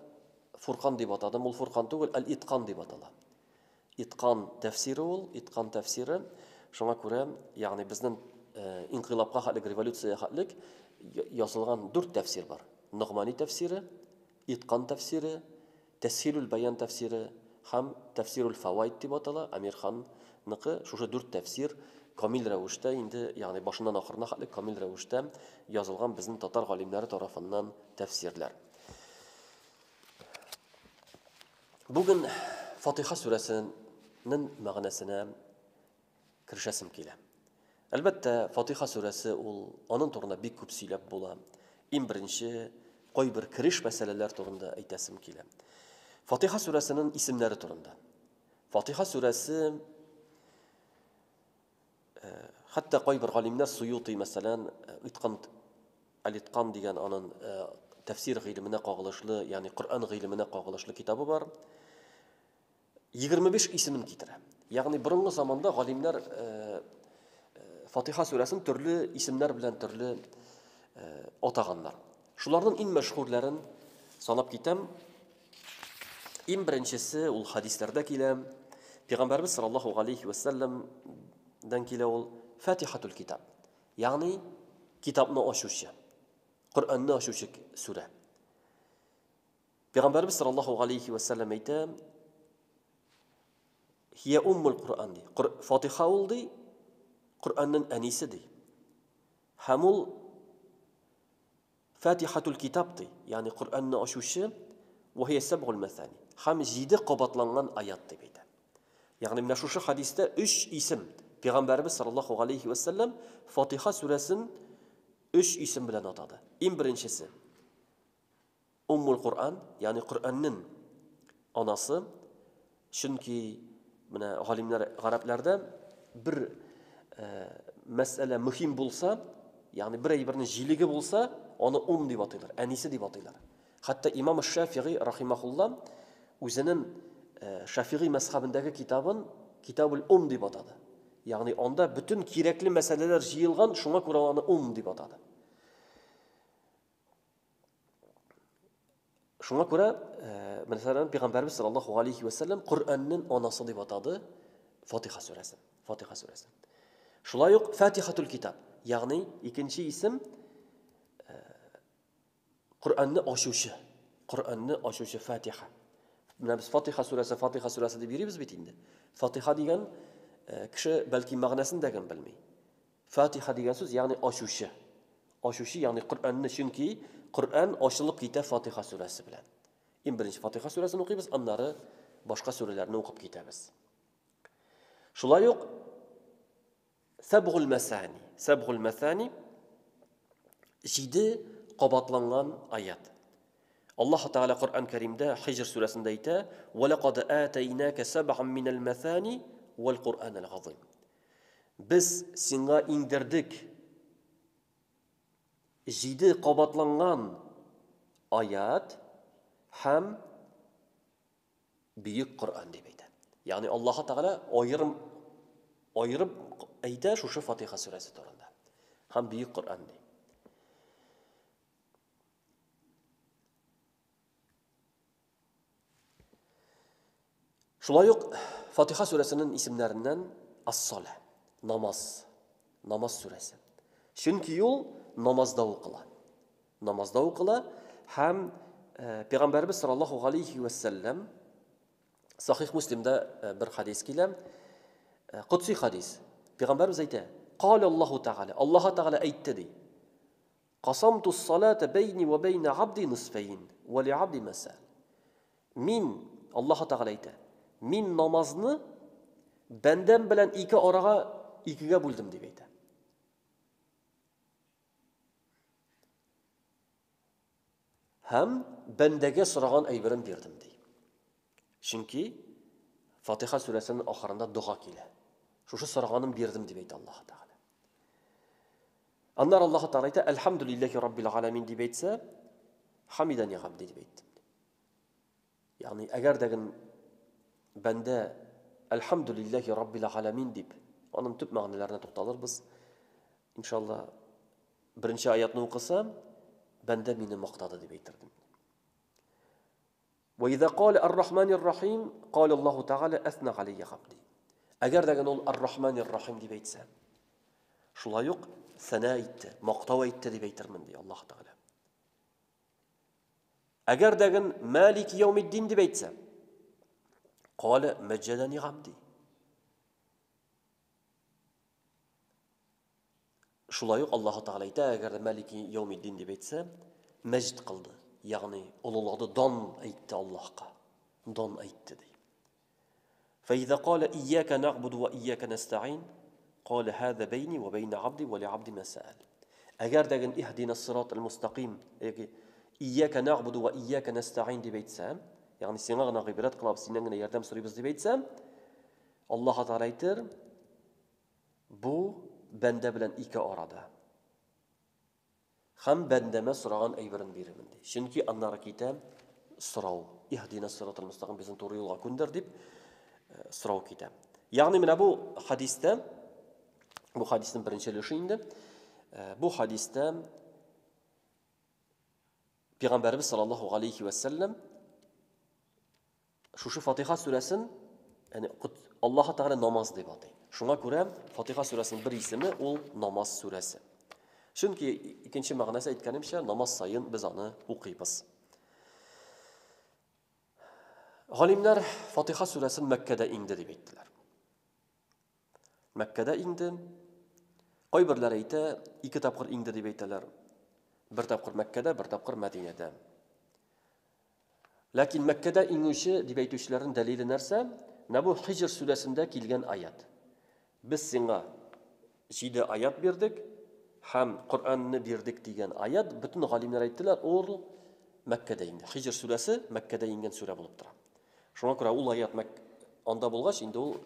Фуркан дип атадым. Ул Фуркан түгел, Әл-Иткан дип атала. Иткан тәфсире ул, Иткан тәфсире. Шуңа күрә, ягъни безнең инкыйлабка хәтлек, революция хәтлек язылган дүрт тәфсир бар. Ногмани тәфсире, Иткан тәфсире, Тәсһилүл бәян тәфсире һәм Тәфсирүл фәваид дип атала, Әмирханныкы. Шушы дүрт тәфсир камил рәвештә инде, ягъни башыннан ахырына хәтле камил рәвештә язылган безнең татар галимнәре тарафыннан тәфсирләр. Бүген Фатиха сүрәсенең мәгънәсенә керешәсем килә. Әлбәттә, Фатиха сүрәсе ул аның турында бик күп сөйләп була. Иң беренче кайбер кереш мәсьәләләр турында әйтәсем килә. Фатиха сүрәсенең исемнәре турында. Фатиха сүрәсе э, хәтта кайбер галимнәр Суюти, мәсәлән, Иткан Алиткан дигән анын э, тәфсир гыйлеменә кагылышлы, ягъни Коръән гыйлеменә кагылышлы китабы бар. 25 исемен китерә. Ягъни борынгы заманда галимнәр э, э, Фатиха сүрәсен төрле исемнәр белән төрле э, атаганнар. Шуларның иң мәшһүрләрен санап китәм. Иң беренчесе ул хадисләрдә килә. Пәйгамбәрбез саллаллаһу алейхи ва сәлләмдән килә ул Фатихатул китап. Ягъни китапны ачучы, Коръәнне ачучы сүрә. Пәйгамбәрбез саллаллаһу алейхи ва сәлләм әйтә, Хия уммул Коръән ди. Фатиха ул ди, Коръәннең әнисе ди. Һәм ул Фатихатул китап ди, ягъни Коръәнне ачучы, ва хия сәбгул мәсани. Һәм җиде кабатланган аят дип әйтә. Ягъни менә шушы хадистә өч исем Пәйгамбәрбез саллаллаһу алейхи ва сәлләм Фатиха сүрәсен өч исем белән атады. Иң беренчесе Уммул Коръән, ягъни Коръәннең анасы, чөнки менә галимнәр гарәпләрдә бер э, мәсьәлә мөһим булса, ягъни бер әйбернең җилеге булса, аны ум дип атыйлар, әнисе дип атыйлар. Хәтта имам Шафигый рахимахулла үзенең э, Шафигый мәзхәбендәге китабын Китабул ум дип атады. Ягъни анда бөтен кирәкле мәсьәләләр җыелган, шуңа күрә аны ум дип атады. Шуңа күрә, мәсәлән, Пәйгамбәрбез саллаллаһу алейхи ва сәлләм Коръәннең анасы дип атады Фатиха сүрәсен. Фатиха сүрәсе. Шулай ук Фатихатул китап, ягъни икенче исем э, Коръәнне ачучы. Коръәнне ачучы Фатиха. Менә без Фатиха сүрәсе, Фатиха сүрәсе дип йөрибез бит инде. Фатиха дигән э, кеше бәлки мәгънәсен дә генә белми. Фатиха дигән сүз, ягъни ачучы. Ачучы, ягъни Коръәнне, чөнки Коръән ачылып китә Фатиха сүрәсе белән. Иң беренче Фатиха сүрәсен укыйбыз, аннары башка сүрәләрне укып китәбез. Шулай ук Сәбгул мәсани. Сәбгул мәсани җиде кабатланган аят. Аллаһ Тәгалә Коръән Кәримдә Хиҗр сүрәсендә әйтә: "Ва лакад атайнака сәб'ан минәл мәсани вал Коръәнәл газыйм." Без сиңа иңдердек җиде кабатланган аят һәм Бөек Коръән дип әйтә. Ягъни Аллаһ Тәгалә аерым аерып әйтә шушы Фатиха сүрәсе турында. Һәм Бөек Коръән ди. Шулай ук Фатиха сүрәсенең исемнәреннән Ас-Салә, намаз, намаз сүрәсе. Чөнки ул намазда укыла. Намазда укыла һәм э, Пәйгамбәрбез саллаллаһу алейхи ва сәлләм Сахих Муслимда э, бер хадис килә. Э, Кодси хадис. Пәйгамбәрбез әйтә: "Кал Аллаһу Тәгалә, Аллаһ Тәгалә әйтте ди. Касамту ссалата бәйни вә бәйнә абди нисфәйн, вә ли абди мә сәәл. Мин, Аллаһы Тәгалә әйтә, мин намазны бәндәм белән ике арага икегә бүлдем дип әйтә. Һәм бәндәгә сораган әйберен бирдем ди. Чөнки Фатиха сүрәсенең ахырында дога килә. Шушы сораганын бирдем дип әйтә Аллаһ Тәгалә. Аннары Аллаһ Тәгалә әйтә, Әлхәмдүлилләһи раббил галәмин дип әйтсә, Хамидани габди дип әйттем. Ягъни, әгәр дә бәндә Әлхәмдүлилләһи раббил галәмин дип, аның төп мәгънәләренә тукталырбыз. Иншалла, беренче аятны укыса, бәндә мине мактады дип әйтердем. Вә иза калә ар-Рахманир-Рахим, калә Аллаһу Тәгалә әсна галәйя габди. Әгәр дә ул ар-Рахманир-Рахим дип әйтсә, шулай ук сәнә әйтте, мактау әйтте дип әйтермен, ди Аллаһ Тәгалә. Әгәр дә Малики яумиддин дип әйтсә, калә мәҗҗәдәни габди. Шулай ук Аллаһы Тәгалә әйтә, әгәр дә Мәлики яумиддин дип әйтсә, мәҗд кылды, ягъни олылады, дан әйтте Аллаһка. Дан әйтте ди. Фәиза калә ияка нәгъбуду ва ияка нәстәгыйн, калә һаза бәйни ва бәйнә абди ва ли абди ма сәәл. Әгәр дә ген иһдина сиратал мустаким, яки ияка нәгъбуду ва ияка нәстәгыйн дип әйтсә, ягъни сиңа гына гыйбадәт кылабыз, синнән генә ярдәм сорыйбыз дип әйтсә, Аллаһ Тәгалә әйтер, Бу бәндә белән ике арада. Һәм бәндәмә сораган әйберен бирермен, ди. Чөнки аннары китә сорау. Иһдина сиратал мустаким, безне туры юлга күндер дип э, сорау китә. Ягъни менә бу хадистә, бу хадиснең беренче өлеше инде, э, бу хадистә Пәйгамбәребез саллаллаһу алейхи ва сәлләм Шушы Фатиха сүрәсен, яни Аллаһ Тәгалә намаз дип атый. Шуңа күрә Фатиха сүрәсенең бер исеме ул намаз сүрәсе. Чөнки икенче мәгънәсе әйткәнемчә, намаз саен без аны укыйбыз. Галимнәр Фатиха сүрәсен Мәккәдә иңде дип әйттеләр. Мәккәдә иңде. Кайберләр әйтә, ике тапкыр иңде дип әйтәләр. Бер тапкыр Мәккәдә, бер тапкыр Мәдинәдә. Ләкин Мәккәдә иңүче дип әйтүчеләрнең дәлиле нәрсә? Менә бу Хиҗр сүрәсендә килгән аят. Без сиңа җиде аят бирдек һәм Коръәнне бирдек дигән аят, бөтен галимнәр әйттеләр, ул Мәккәдә иңде. Хиҗр сүрәсе Мәккәдә иңгән сүрә булып тора. Шуңа күрә ул аят Мәк анда булгач, инде ул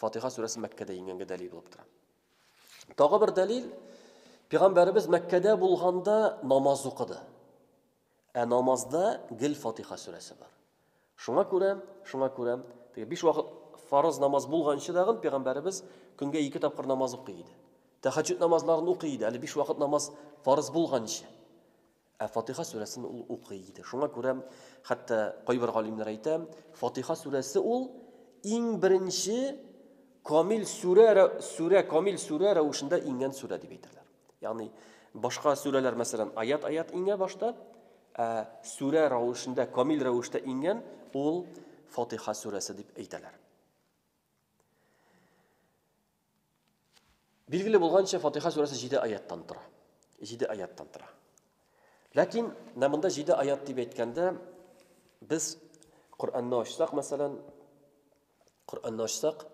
Фатиха сүрәсе Мәккәдә иңгәнгә дәлил булып тора. Тагы бер дәлил, Пәйгамбәребез Мәккәдә булганда намаз укыды. Ә намазда гел Фатиха сүрәсе бар. Шуңа күрә, шуңа күрә, теге биш вакыт фарыз намаз булганчы дагын пәйгамбәребез көнгә ике тапкыр намаз укый иде. Тәһәҗҗүд намазларын укый иде, әле биш вакыт намаз фарыз булганчы. Ә Фатиха сүрәсен ул укый иде. Шуңа күрә хәтта кайбер галимнәр әйтә, Фатиха сүрәсе ул иң беренче камил сүрә, сүрә, камил сүрә рәвешендә иңгән сүрә дип әйтәләр. Ягъни башка сүрәләр, мәсәлән, аят-аят иңә башта, ә сүрә рәвешендә, камил рәвештә иңгән ул Фатиха сүрәсе дип әйтәләр. Билгеле булганча, Фатиха сүрәсе 7 аяттан тора. 7 аяттан тора. Ләкин менә монда 7 аят дип әйткәндә, без Коръәнне ачсак, мәсәлән, Коръәнне ачсак,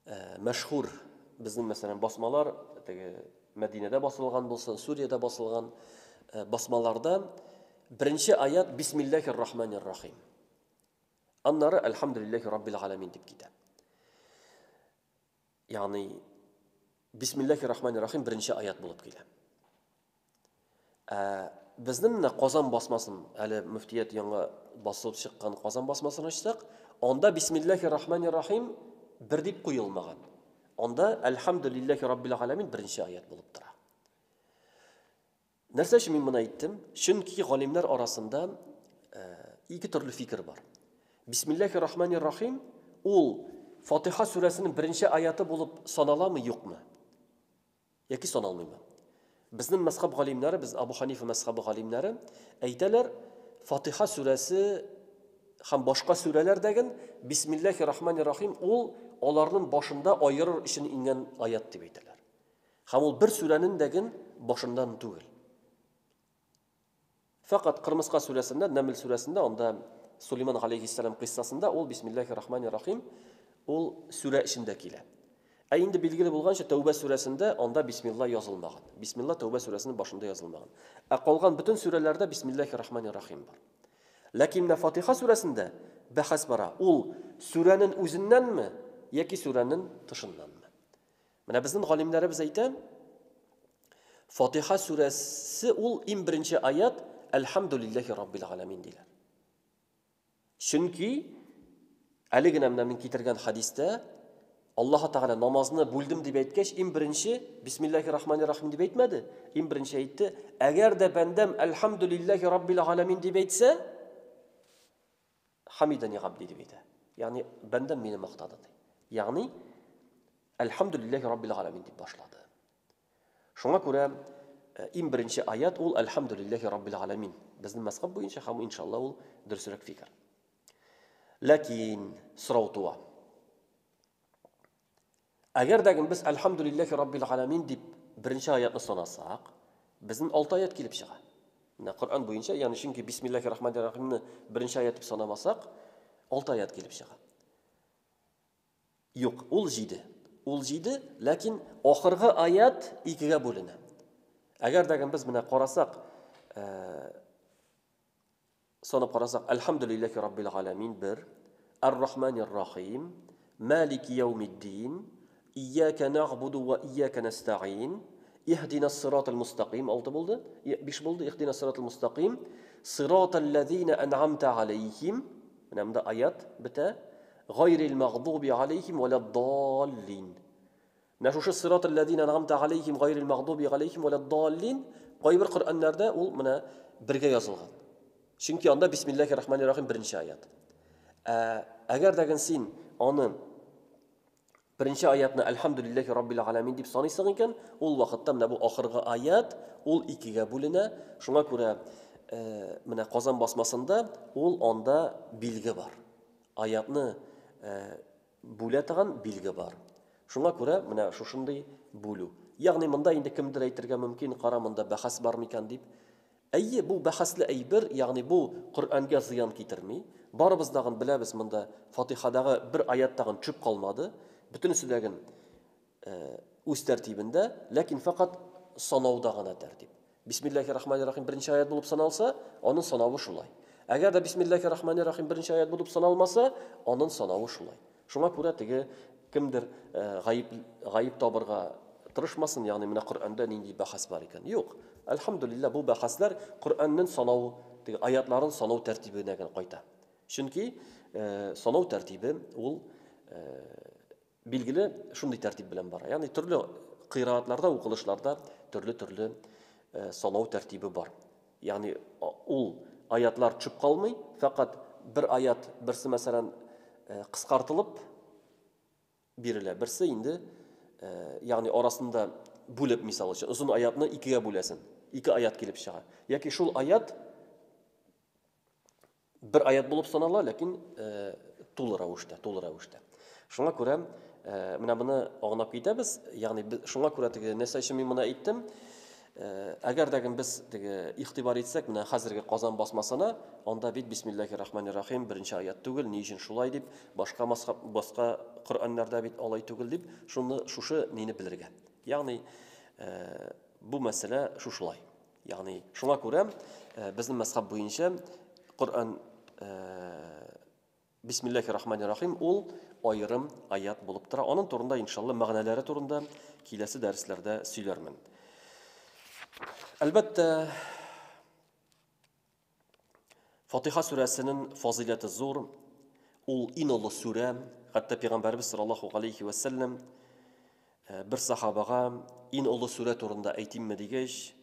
э, мәшһүр безнең мәсәлән басмалар, теге Мәдинәдә басылган булсын, Сүриядә басылган э, басмаларда беренче аят Бисмиллахир рахманир рахим. Аннары Әлхәмдүлилләһи раббил галәмин дип китә. Ягъни Бисмиллахи рахмани рахим беренче аят булып килә. Ә безнең менә Казан басмасын, әле мөфтият яңа басылып чыккан Казан басмасын ачсак, анда Бисмиллахи рахмани рахим бер дип куелмаган. Анда Әлхәмдүлилләһи раббил галәмин беренче аят булып тора. Нәрсә өчен мин моны әйттем? Чөнки галимнәр арасында ике төрле фикер бар. Бисмиллахи рахмани рахим ул Фатиха сүрәсенең беренче аяты булып саналамы, юкмы? Яки саналмыймы? Безнең мәзхәб галимнәре, без Абу Ханифа мәзхәбе галимнәре әйтәләр, Фатиха сүрәсе һәм башка сүрәләрдәген Бисмиллахи рахмани рахим ул аларның башында аерыр өчен иңгән аят дип әйтәләр. Һәм ул бер сүрәнен дә ген башыннан түгел. Фәкать Кырмыска сүрәсендә, Нәмл сүрәсендә, анда Сулейман галәйһиссәлам кыйссасында ул Бисмиллахи рахмани рахим ул сүрә эчендә килә. Ә инде билгеле булганча Тәүбә сүрәсендә анда Бисмилла язылмаган. Бисмилла Тәүбә сүрәсенең башында язылмаган. Ә калган бөтен сүрәләрдә Бисмиллахи рахмани рахим бар. Ләкин менә Фатиха сүрәсендә бәхәс бара. Ул сүрәнең үзеннәнме яки сүрәнең тышыннанмы? Менә безнең галимнәребез әйтә, Фатиха сүрәсе ул иң беренче аят Әлхәмдүлилләһи раббил галәмин диләр. Чөнки әле генә менә мин китергән хадистә Аллаһ Тәгалә намазны бүлдем дип әйткәч, иң беренче Бисмиллахи рахмани рахим дип әйтмәде. Иң беренче әйтте, әгәр дә бәндәм Әлхәмдүлилләһи раббил галәмин дип әйтсә, Хамидани габди дип әйтә. Ягъни бәндәм мине мактады ди. Ягъни Әлхәмдүлилләһи раббил галәмин дип башлады. Шуңа күрә э, иң беренче аят ул Әлхәмдүлилләһи раббил галәмин. Безнең мәзхәб буенча һәм иншалла ул дөресрәк фикер. Ләкин сорау туа. Әгәр дә без Әлхәмдүлилләһи раббил галәмин дип беренче аятны санасак, безнең алты аят килеп чыга. Менә Коръән буенча, ягъни чөнки Бисмиллаһи рахмани рахимны беренче аят дип санамасак, алты аят килеп чыга. Юк, ул җиде. Ул җиде, ләкин ахыргы аят икегә бүленә. Әгәр дә без менә карасак, э, Санап карасак, Әлхәмдүлилләһи раббил галәмин бер, Әр-Рахманир Рахим, Малики яумиддин, Ияка нагъбуду ва ияка нәстәгыйн, Иһдинас сиратал мустакыйм алты булды, биш булды, Иһдинас сиратал мустакыйм, Сиратал ләзина ән'амта алейхим, менә монда аят бетә, Гайрил магъдуби алейхим вәләд-даллин. Менә шушы сиратал ләзина ән'амта алейхим гайрил магъдуби алейхим вәләд-даллин кайбер Коръәннәрдә ул менә бергә язылган. Чөнки анда бисмиллахи рахмани рахим беренче аят. Ә әгәр дә син аны беренче аятны әлхәмдүлилләһи раббил галәмин дип саныйсың икән, ул вакытта менә бу ахыргы аят ул икегә бүленә. Шуңа күрә э, менә Казан басмасында ул анда билге бар. Аятны э, Бүлә торган билге бар. Шуңа күрә менә шушындый бүлү. Ягъни монда инде кемдер әйтергә мөмкин, кара, монда бәхәс бар микән дип. Әйе, бу бәхәсле әйбер, ягъни бу Коръәнгә зыян китерми. Барыбыз дагын беләбез, монда Фатихадагы бер аят тагын төшеп калмады. Бөтенесе дәген үз тәртибендә, ләкин фәкать санауда гына тәртип. Бисмиллахи рахмани рахим беренче аят булып саналса, аның санавы шулай. Әгәр дә бисмиллахи рахмани рахим беренче аят булып саналмаса, аның санавы шулай. Шуңа күрә теге кемдер э, гаеп гаеп табырга тырышмасын, ягъни менә Коръәндә нинди бәхәс бар икән. Юк. Әлхәмдүлилләһ, бу бәхәсләр Коръәннең санау, теге аятларын санау тәртибенә генә кайта. Чөнки э, санау тәртибе ул э, Билгеле, шундый тәртип белән бара. Ягъни төрле кыйраатларда, укылышларда төрле-төрле э, санау тәртибе бар. Ягъни ул аятлар төшеп калмый, фәкать бер аят, берсе мәсәлән, э, кыскартылып бирелә. Берсе инде, ягъни арасында бүлеп, мисал өчен, озын аятны икегә бүләсен. Ике аят килеп чыга. Яки шул аят бер аят булып санала, ләкин тулы рәвештә, тулы рәвештә. Шуңа күрә менә моны аңлап китәбез. Ягъни шуңа күрә теге нәрсә өчен мин моны әйттем? Әгәр дә без теге игътибар итсәк, менә хәзерге Казан басмасына, анда бит Бисмиллахир Рахманир Рахим беренче аят түгел, ни өчен шулай дип, башка мазхаб, башка Коръәннәрдә бит алай түгел дип, шуны шушы нине белергә. Ягъни бу мәсьәлә шушылай. Ягъни шуңа күрә безнең мәзхәб буенча Коръән Бисмиллахи рахмани рахим ул аерым аят булып тора. Аның турында иншалла мәгънәләре турында киләсе дәресләрдә сөйләрмен. Әлбәттә, Фатиха сүрәсенең фазыйләте зур. Ул иң олы сүрә. Хәтта пәйгамбәрбез саллаллаху алейхи ва сәлләм э, бер сахабага иң олы сүрә турында әйтимме дигәч,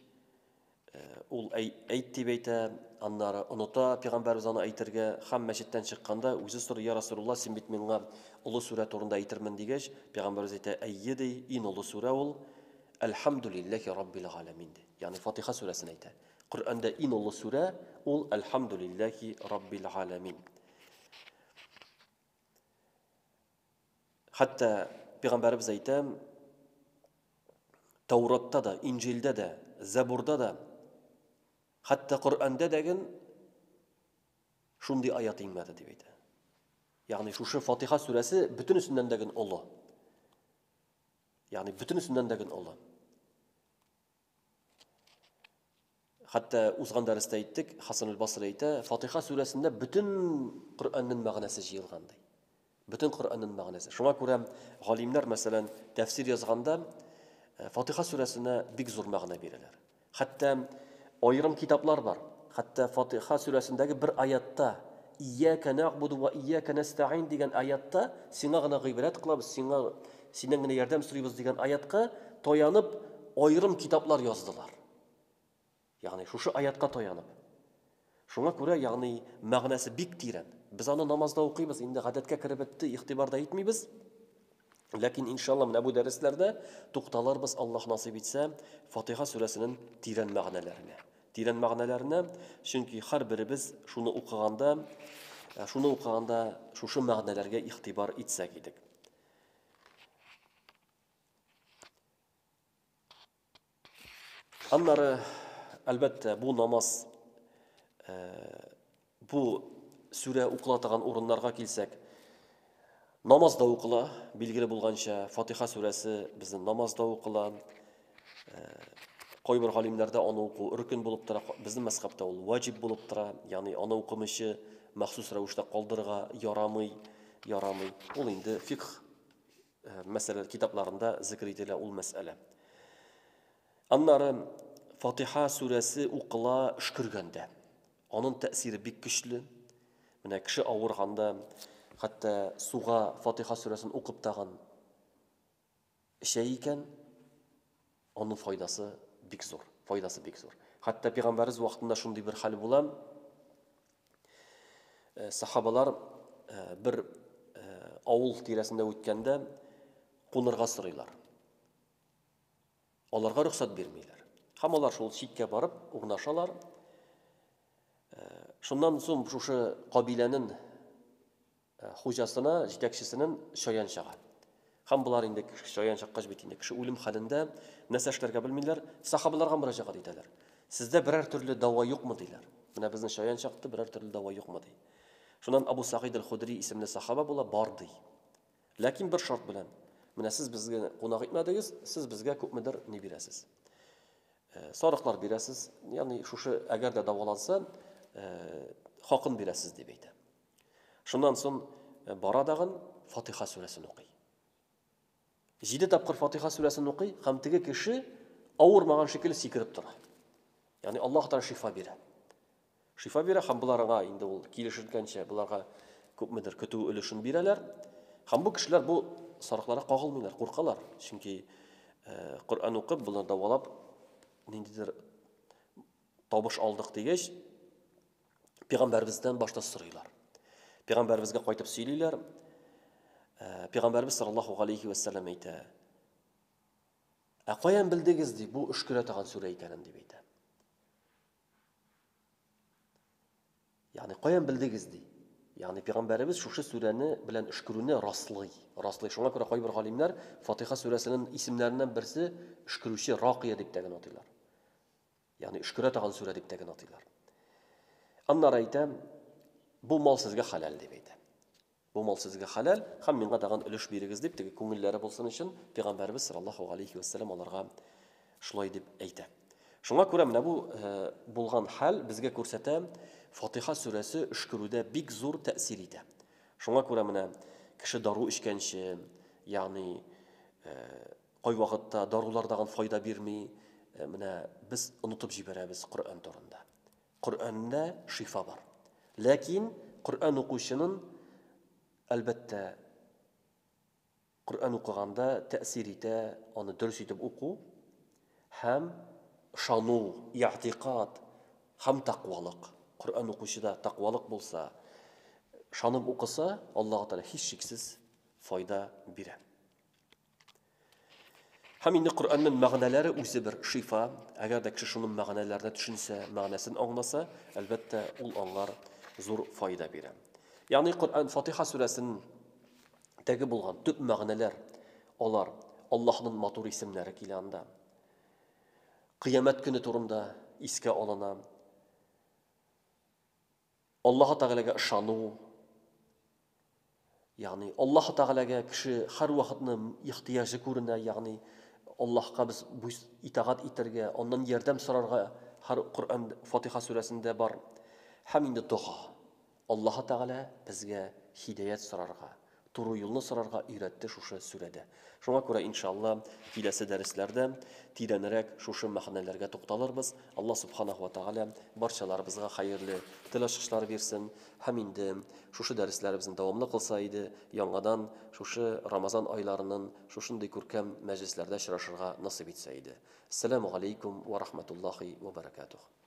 Ул әйт дип әйтә, аннары оныта пәйгамбәребез аны әйтергә һәм мәчеттән чыкканда үзе сорый, Я Расулулла, син бит миңа олы сүрә турында әйтермен дигәч, пәйгамбәребез әйтә, Әйе, ди, иң олы сүрә ул Әлхәмдүлилләһи раббил галәмин ди. Ягъни Фатиха сүрәсен әйтә. Коръәндә иң олы сүрә ул Әлхәмдүлилләһи раббил галәмин. Хәтта пәйгамбәребез әйтә, Тауратта да, Инҗилдә дә, Зәбурда да, хәтта Коръәндә дә ген шундый аят иңмәде дип әйтә. Ягъни шушы Фатиха сүрәсе бөтенесеннән дә ген олы. Ягъни бөтенесеннән дә ген олы. Хәтта узган дәрестә әйттек, Хасан аль-Басри әйтә, Фатиха сүрәсендә бөтен Коръәннең мәгънәсе җыелган ди. Бөтен Коръәннең мәгънәсе. Шуңа күрә галимнәр, мәсәлән, тәфсир язганда э, Фатиха сүрәсенә бик зур мәгънә бирәләр. Хәтта аерым китаплар бар. Хәтта Фатиха сүрәсендәге бер аятта Ияка нәгъбуду ва ияка нәстәгыйн дигән аятта сиңа гына гыйбадәт кылабыз, сиңа синнән генә ярдәм сорыйбыз дигән аятка таянып аерым китаплар яздылар. Ягъни шушы аятка таянып. Шуңа күрә, ягъни мәгънәсе бик тирән. Без аны намазда укыйбыз, инде гадәткә кереп бетте, игътибар да итмибез. Ләкин иншалла менә бу дәресләрдә тукталырбыз, Аллаһ насыйп итсә, Фатиха сүрәсенең тирән мәгънәләренә. Тирән мәгънәләренә, чөнки һәрберебез шуны укыганда, э, шуны укыганда шушы мәгънәләргә игътибар итсәк идек. Аннары, әлбәттә, бу намаз, э, бу сүрә укыла торган урыннарга килсәк, намаз да укыла, билгеле булганча, Фатиха сүрәсе безнең намазда укыла. Э, кайбер галимнәрдә аны уку рөкен булып тора, безнең мәзхәбтә ул ваҗиб булып тора, ягъни аны укымыйча махсус рәвештә калдырырга ярамый, ярамый. Ул инде фикх Э, мәсьәлә китапларында зикр ителә ул мәсьәлә. Аннары Фатиха сүрәсе укыла өшкергәндә. Аның тәэсире бик көчле. Менә кеше авырганда, хәтта суга Фатиха сүрәсен укып тагын эчә икән, аның файдасы бик зур. Файдасы бик зур. Хәтта пәйгамбәребез вакытында шундый бер хәл була. Э, сахабалар э, бер э, авыл тирәсендә үткәндә кунырга сорыйлар. Аларга рөхсәт бирмиләр. Һәм алар шул читкә барып урнашалар. Шуннан соң шушы кабиләнең Хуҗасына, җитәкчесенен чаян чага. Һәм болар инде чаян чаккач бит инде кеше үлем хәлендә, нәрсә эшләргә белмиләр, сахабаларга мөрәҗәгать итәләр. Сездә берәр төрле дәва юкмы, диләр. Менә безне чаян чакты, берәр төрле дәва юкмы, ди. Шуннан Абу Сагид әл-Худри исемле сахаба була, бар, ди. Ләкин бер шарт белән. Менә сез безгә кунак итмәдегез, сез безгә күпмедер ни бирәсез. Э, сарыклар бирәсез, ягъни шушы әгәр дә дәваланса, э, хакын бирәсез дип әйтә. Шуннан соң э, бара дагын Фатиха сүрәсен укый. Җиде тапкыр Фатиха сүрәсен укый һәм теге кеше авырмаган шикелле сикереп тора. Ягъни Аллаһ Тәгалә шифа бирә. Шифа бирә һәм боларга инде ул килешенгәнчә боларга күпмедер көтү өлешен бирәләр. Һәм бу кешеләр бу сарыкларга кагылмыйлар, куркалар. Чөнки э, Коръән укып, болар дәвалап ниндидер табыш алдык дигәч, Пәйгамбәребездән башта сорыйлар. Пәйгамбәребезгә кайтып сөйлиләр. Пәйгамбәрбез саллаллаһу галәйһи вә сәлләм әйтә, Ә каян белдегез, ди, бу өшкерә торган сүрә икәнен, дип әйтә. Ягъни каян белдегез, ди. Ягъни пәйгамбәребез шушы сүрәне белән өшкерүне раслый. Раслый. Шуңа күрә кайбер галимнәр Фатиха сүрәсенең исемнәреннән берсе өшкерүче ракия дип тә генә атыйлар. Ягъни өшкерә торган сүрә дип тә генә атыйлар. Аннары әйтә, бу мал сезгә хәләл дип әйтә. Бу мал сезгә хәләл һәм миңа тагын өлеш бирегез дип, теге күңелләре булсын өчен пәйгамбәребез саллаллаһу галәйһи вәссәлам аларга шулай дип әйтә. Шуңа күрә менә бу э, булган хәл безгә күрсәтә, Фатиха сүрәсе өшкерүдә бик зур тәэсир итә. Шуңа күрә менә кеше дару эчкәнче, ягъни э, кайвакытта дарулар тагын файда бирми, э, менә без онытып җибәрәбез Коръән турында. Коръәндә шифа бар. Ләкин Коръән укучының, әлбәттә, Коръән укыганда тәэсир итә аны дөрес итеп уку һәм ышану, игътикад һәм тәкъвалык. Коръән укучыда тәкъвалык булса, ышанып укыса, Аллаһы Тәгалә һичшиксез файда бирә. Һәм инде Коръәннең мәгънәләре үзе бер шифа. Әгәр дә кеше шуның мәгънәләренә төшенсә, мәгънәсен аңласа, әлбәттә, ул аңар зур файда бирә. Ягъни Коръән Фатиха сүрәсен тәге булган төп мәгънәләр алар Аллаһның матур исемнәре килә анда. Кыямәт көне турында искә алына. Аллаһы Тәгаләгә ышану, ягъни Аллаһы Тәгаләгә кеше һәрвакытны ихтыяҗы күренә, ягъни Аллаһка без итагать итәргә, аннан ярдәм сорарга һәр Коръән Фатиха сүрәсендә бар. Һәм инде дога. Аллаһы Тәгалә безгә һидаять сорарга, туры юлны сорарга өйрәтте шушы сүрәдә. Шуңа күрә, иншалла, киләсе дәресләрдә тирәнрәк шушы мәгънәләргә тукталырбыз. Алла субханаһу ва тәгалә барчаларыбызга хәерле тел ачкычлары бирсен һәм инде шушы дәресләребезне дәвамлы кылса иде, яңадан шушы Рамазан айларының шушындый күркәм мәҗлесләрдә очрашырга насыйп итсә иде. Әссәламү галәйкүм вә рахматуллахи вә бәрәкәтүһ.